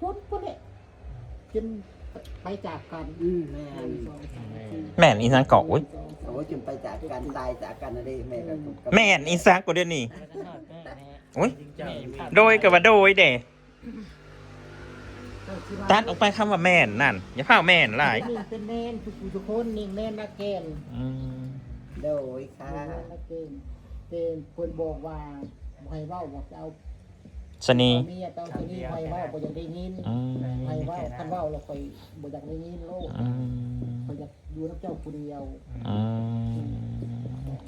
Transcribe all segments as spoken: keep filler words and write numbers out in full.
พุ้นพุ้นเนี่ยจนไปจากกัน อืมแม่ หนึ่งสองสามสี่ แม่นอีสังเกาะอุ้ย หนึ่งสองสาม โอ้ยจนไปจากกันตายจากกันอะไรแม่ก็ แม่นอีสังก็เดี๋ยวนี้อุ้ยโดยกับว่าโดยเด้ตัดออกไปคำว่าแม่นนั่น อย่าพาแม่นหลาย นี่เป็นแม่นทุกผู้ทุกคนนี่แม่นละแกน อืม โดยค่ะ แม่นละแกนเป็นคนบอกว่าบ่ให้เว้าบอกจะเอา สนี เมียเจ้าตัวนี้ใครเว้าบ่อยากได้ยิน อืม ใครเว้าคันเว้าแล้วค่อยบ่อยากได้ยินโลก อืม ค่อยอยากอยู่กับเจ้าผู้เดียว อืม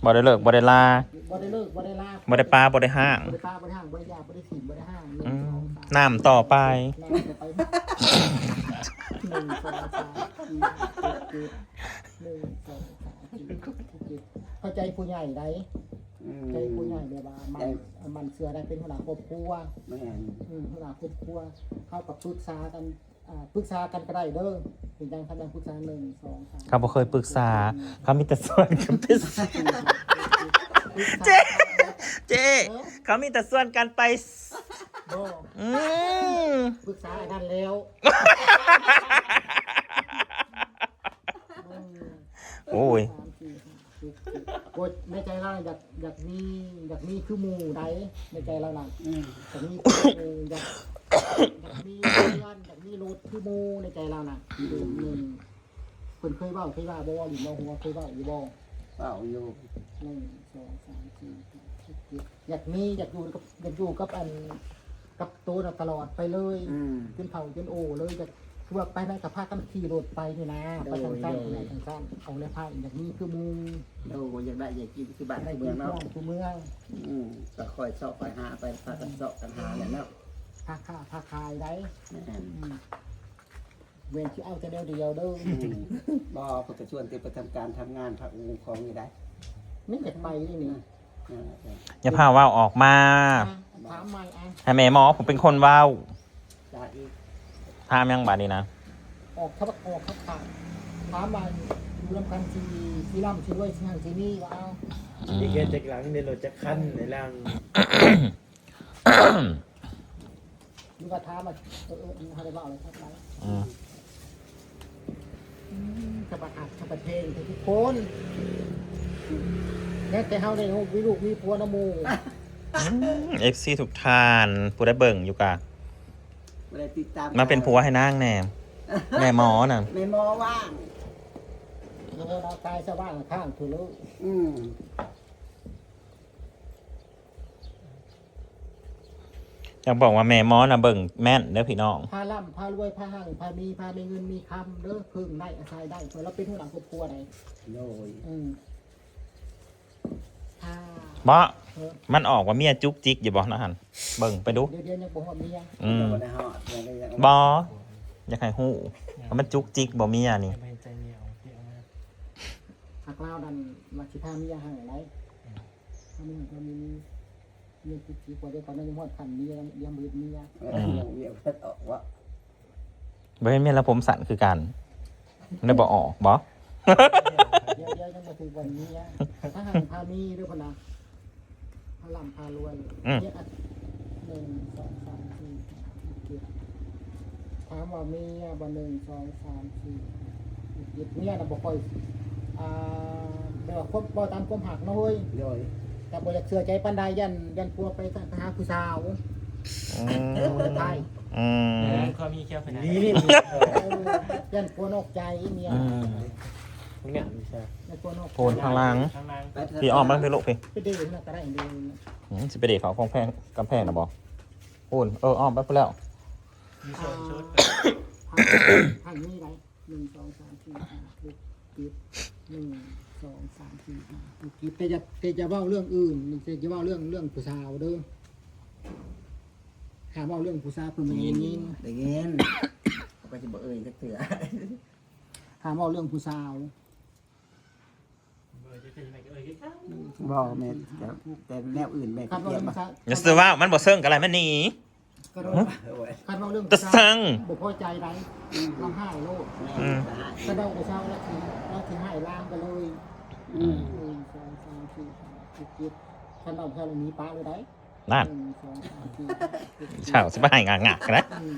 บ่ได้เลิกบ่ได้ลา บ่ได้เลิกบ่ได้ลา บ่ได้ปาบ่ได้ห้าง บ่ได้ปาบ่ได้ห้างบ่ได้ยาบ่ได้ถิ่มบ่ได้ห้างหนึ่ง อืม สองสาม น้ำต่อไป น้ำต่อไปหนึ่งสองสามสี่ห้าหกเจ็ดหนึ่งสองสามสี่ห้าหกเจ็ดเข้าใจผู้ใหญ่ได้ อืม ใจผู้ใหญ่แบบว่ามันมันเชื่อได้เป็นหัวหน้าครอบครัว แม่น อืมหัวหน้าครอบครัวเข้ากับปรึกษากันอ่าปรึกษากันก็ได้เด้อเป็นยังคันยังปรึกษาหนึ่งสองสาม เขาบ่เคยปรึกษา เขามีแต่ส่วนกันไป ปรึกษา เจ๊เจ๊เขามีแต่ส่วนกันไป บ่ อืม ปรึกษาอันนั้นแล้ว โอ้ย สามสี่ห้าหกเจ็ดโอ้ยในใจเราอยากอยากมีอยากมีคือหมู่ใดในใจเราน่ะ อืม อยากมีคือหมู่อยากอยากมีเพื่อนอยากมีรถคือหมู่ในใจเราน่ะเดือนหนึ่งเพิ่นเคยเว้าเคยว่าบ่หรือบ่หัวเคยเว้าอยู่บ่ เปล่าอยู่ หนึ่งสองสามสี่ห้าหกเจ็ดอยากมีอยากอยู่กับอยากอยู่กับอันกับโตน่ะตลอดไปเลย อืม จนเฒ่าจนโอเลยอยากคือว่าไปไหนก็พากันขี่รถไปนี่นะไปทางสั้นไปทางสั้นเอาแล้วพาอยากมีคือหมู่ โดยอยากได้อยากกินคือบ้าน ได้ คือ กิ เมือน งเนาะ คือเมือง อืมก็คอยเสาะไปหาไปพากันเสาะกันหาเนี่ยเนาะ พาค้าพาขายได้ แม่น อืมเว้นที่เอาแต่เดียวเดียวเด้อ อืมบ่เพิ่นก็ชวนติไปทำการทำงานพระองค์ของนี่ได้ นี่อยากไปนี่นี่ นั่นแหละ อย่าพาเว้าออกมา ถามใหม่อ่ะ ให้แม่หมอผมเป็นคนเว้า จ้าอีก ถามยังบาดนี้นะ ออกครับออกครับถามถามมาอยู่นำกันสีสีลำสีรวยสีหังสีนี่ว่าเอา อืม อีกแค่จักหลังในรถจักคันในร่าง หรือว่าถามมาเออเออเขาได้บอกเลยครับไป อืม อืมสะบัดหักสะบัดเพลงทุกคนแล้วแต่เฮาได้ลูกมีลูกมีผัวนะหมู่ เอฟซีทุกท่านผู้ได้เบิ่งอยู่กะ บ่ได้ติดตาม มาเป็นผัวให้นางแหน่แม่หมอน่ะ แม่หมอว่าง แล้วก็เราตายสว่างข้างคือลูก อืม อยากบอกว่าแม่หมอน่ะเบิ่งแม่นเด้อพี่น้อง พาล่ำพารวยพาหังพามีพามีเงินมีคำเด้อเพิ่งได้อาศัยได้เพื่อเราเป็นหัวหน้าครอบครัวใด โดย อืมพา บ่ เออ มันออกว่าเมียจุกจิกอยู่บ่นะหันเบิ่งไปดู เดี๋ยวเดี๋ยวยังบ่ฮอดเมีย อืม บ่ได้ฮอดบ่ได้ยัง บ่อยากให้ฮู้ว่ามันจุกจิกบ่เมียนี่ ทำไมใจเหนียวเสียงมาก หักลาวนั่นว่าสิพาเมียให้ไหนถ้ามีก็มีเมียคิดคิดว่าได้ตอนนั้นยังฮอดขันเมียยังบ่เห็นเมีย เออยังเวียนออกว่า บ่เห็นเมียแล้วผมสั้นคือกันได้บ่ออกบ่ เดี๋ยวเดี๋ยวยังบ่ถึงวันเมียถ้าหันพามีเด้อพะนะพาล่ำพารวย อืม เนี่ยอ่ะหนึ่งสองสามสี่ห้าหกเจ็ดถามว่าเมียบ่หนึ่งสองสามสี่ห้าหกเจ็ดเมียน่ะบ่ค่อยอ่าแบบว่าความบ่ตามความหักเนาะเฮ้ย โดย แต่บ่อยากเชื่อใจปานใดยันยันกลัวไปหาผู้สาว อืม ไทย อืม ความมีเขี้ยวขนาดนี้ เออยันกลัวนอกใจเมีย อืม พวกเนี้ยไม่ใช่ ยันกลัวนอกใจ โพนข้างล่าง ข้างล่าง ไป พี่อ้อมมันคือลูกพี่ ไปเดินนะก็ได้เดิน อืมสิไปเดทเขากำแพงกำแพงนะบ่พูนเอออ้อมไปพูนแล้ว มีโซนชุด ทางนี้ไรหนึ่งสองสามสี่ห้าหกเจ็ดหนึ่งสองสามสี่ห้าหกเจ็ดแต่จะแต่จะเว้าเรื่องอื่นแต่จะเว้าเรื่องเรื่องผู้สาวเด้อหาเว้าเรื่องผู้สาวเพิ่นบ่ได้ยิน ได้ยินเขาก็สิบ่เอ่ยจักเทื่อ หาเว้าเรื่องผู้สาว บ่แม่นแต่แต่แนวอื่นแม่ คัน ก็ เว้า เตรียม เรื่อง มา ผู้สาว อย่าซื้อว่ามันบ่เซิงกันอะไรมันหนี คันเว้าคันเว้าเรื่อง จะเซิง บ่พอใจใดร้องไห้โลด อืม คันเว้าผู้สาวแล้วสิแล้วสิให้ลามกันเลย อืม หนึ่งสองสามสี่ห้าหกเจ็ดคันเว้าผู้สาวแล้วหนีปะเลยได้ นั่น หนึ่งสองสามสี่ห้าหกเจ็ด เช้าสิไปหายงานงานกันนะ อืม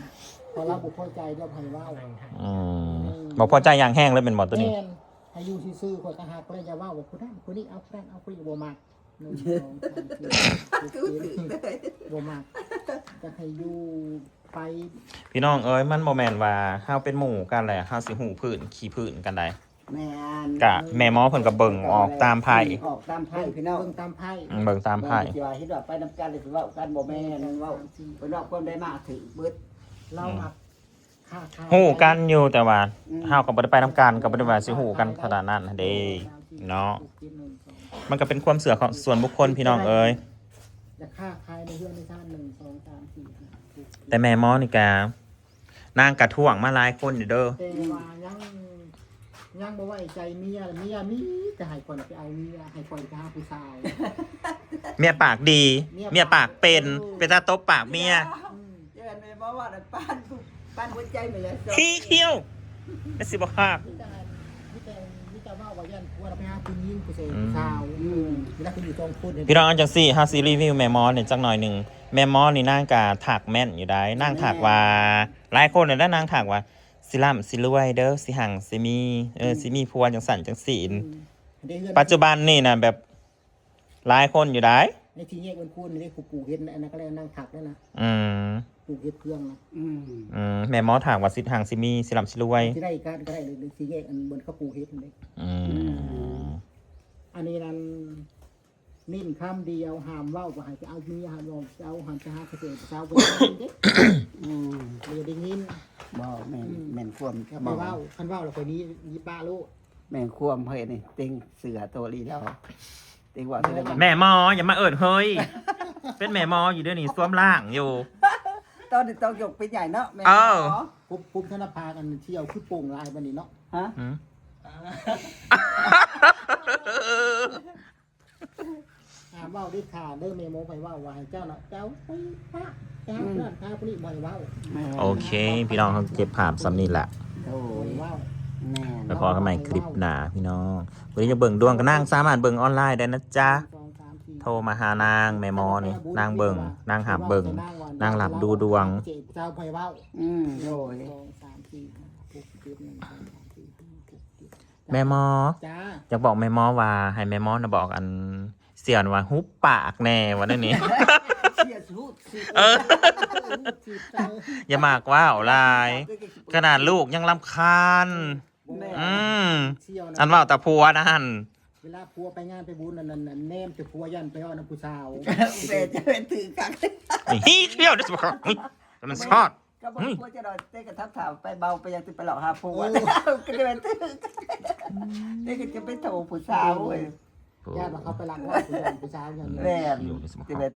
พอเราบ่พอใจเดี๋ยวไผเว้า อืมบ่พอใจอย่างแฮงเลยแม่นบ่ตัวนี้ แม่นให้อยู่ซื่อๆ ข้อยก็ฮักเลย อย่าเว้าว่าผู้นั้นผู้นี้ เอาผู้นั้นเอาผู้นี้ บ่มัก หนึ่ง สอง สาม สี่ ห้า หก เจ็ด บ่มัก จะให้อยู่ไป พี่น้องเอ้ย มันบ่แม่นว่าเฮาเป็นหมู่กันแหละเฮาสิฮู้พื้นขี้พื้นกันได้ แม่น กะแม่หมอเพิ่นก็เบิ่งออกตามไพ่ ออกตามไพ่พี่น้อง เบิ่งตามไพ่ อืมเบิ่งตามไพ่ เพิ่นสิว่าเฮ็ดว่าไปนำกันเลยสิเว้ากันบ่แม่นเว้าเพิ่นเว้าความได้มาถือเบิด เราหักค่าขาย ฮู้กันอยู่แต่ว่า อืม เฮาก็บ่ได้ไปนำกันก็บ่ได้ว่าสิฮู้กันขนาดนั้นหั้นเด้เนาะ มันก็เป็นความเชื่อของส่วนบุคคลพี่น้องเอ้ย จะค่าขายในเฮือนในชาติ หนึ่ง สอง สาม สี่ ห้า หก เจ็ด แต่แม่หมอนี่กะนางกะท่วงมาหลายคนอยู่เด้อ แต่ว่ายังยังบ่ไว้ใจเมีย เมียมีแต่ให้คนไปเอาเมีย ให้คนไปหาผู้สาว เมียปากดี เมีย เมียปากเป็นเป็นตาตบปากเมีย อืม เจอแม่บอกว่าปานปานหัวใจไปเลย ขี้เขี้ยวไม่สิบอกหัก มีแต่มีแต่มีแต่ว่าว่าย่านผัวเราไปหาผู้หญิงผู้ชาย อืม ผู้สาวเวลาคุณอยู่สองคนเนี่ย พี่น้องจังซี่เฮาสิรีวิวแม่หมอนี่จักหน่อยหนึ่งแม่หมอนี่นางกะทักแม่นอยู่ได้นางทักว่าหลายคนเลยนะนางทักว่าสิร่ำสิรวยเด้อสิหังสิมีเออสิมีผัวจังสั่นจังซี่ ได้เฮือน ปัจจุบันนี่นะแบบหลายคนอยู่ได้ ในที่แยกเป็นคู่นี่ได้ปลูกเห็ดนะอันนั้นก็เลยนั่งผักนั่นนะ อืม ปลูกเห็ดเพื่องนะ อืม อืมแม่หมอถามว่าสิหังสิมีสิร่ำสิรวย ที่ได้การก็ได้เลยที่แยกอันบนเขาปลูกเห็ดนั่นเลย อืม อันนี้นั้นนิ่นคำเดียวห้ามเว้าว่าให้ไปเอาเมียห้ามเว้าเอาห้ามไปหาเกษตรสาวคนนี้เด้ อืม เดี๋ยวได้ยิน บอกแม่น อืม แม่นความ อย่าไปเว้าคันเว้าแล้วคนนี้มีป้าลูก แม่นความเฮ้ยนี่เต็งเสือตัวลีแล้วเต็งว่าเต็ง แม่หมออย่ามาเอิดเฮ้ย เป็นแม่หมออยู่เดี๋ยวนี้สวมร่างอยู่ ตอนนี้ต้องยกเป็นใหญ่เนาะแม่ เออ ปุ๊บปุ๊บธนภากันเที่ยวคือโป่งลายบันนี้เนาะ ฮะ อืม อ่าเว้าได้ขาดเด้อแม่หมอไปเว้าว่าให้เจ้าน่ะเจ้าไปปะเจ้าเพื่อนพาผู้นี้บ่ให้เว้า แม่ โอเค พี่น้องเขาเก็บภาพซ้ำนี่แหละ โอ้ บ่ ย ให้เว้า แม่น แล้วพอกันใหม่คลิปหน้าพี่น้องวันนี้จะเบิ่งดวงก็นั่งสามารถเบิ่งออนไลน์ได้นะจ๊ะ สองสามสี่ โทรมาหานางแม่หมอนี่นางเบิ่งนางหาเบิ่ง นางหลับดูดวง เจ้าไปเว้า อืมโดย สองสามสี่ห้าหกเจ็ดหนึ่งสองสามสี่ห้าหกเจ็ด แม่หมอ จ้า อยากบอกแม่หมอว่าให้แม่หมอนะบอกอันเสี่ยนว่าหุบปากแน่วันนี้ เสียสุดสิ เออ สิบเจ้า อย่ามากว้าวหลาย ขนาดลูกยังรำคาญ แม่ อืม เที่ยวนะ อันเว่าแต่ผัวนั่น เวลาผัวไปงานไปบุญนั่นนั่นนั่นแนมแต่ผัวยันไปเอาน้ำผู้สาว แม่จะเป็นถือกัก นี่ฮีเที่ยวได้สิบอกนี่มันชอด ก็บอกผัวจะนอนเต้นกับทับถามไปเบาไปยังติดไปหลอกหาผัว โอ้ ก็จะเป็นถือเต้นก็จะไปโถผู้สาวเว้ย ญาติว่าเขาไปลักลอบผู้หญิงผู้สาวอย่างนี้ แม่น อยู่ในสมอง จะเป็น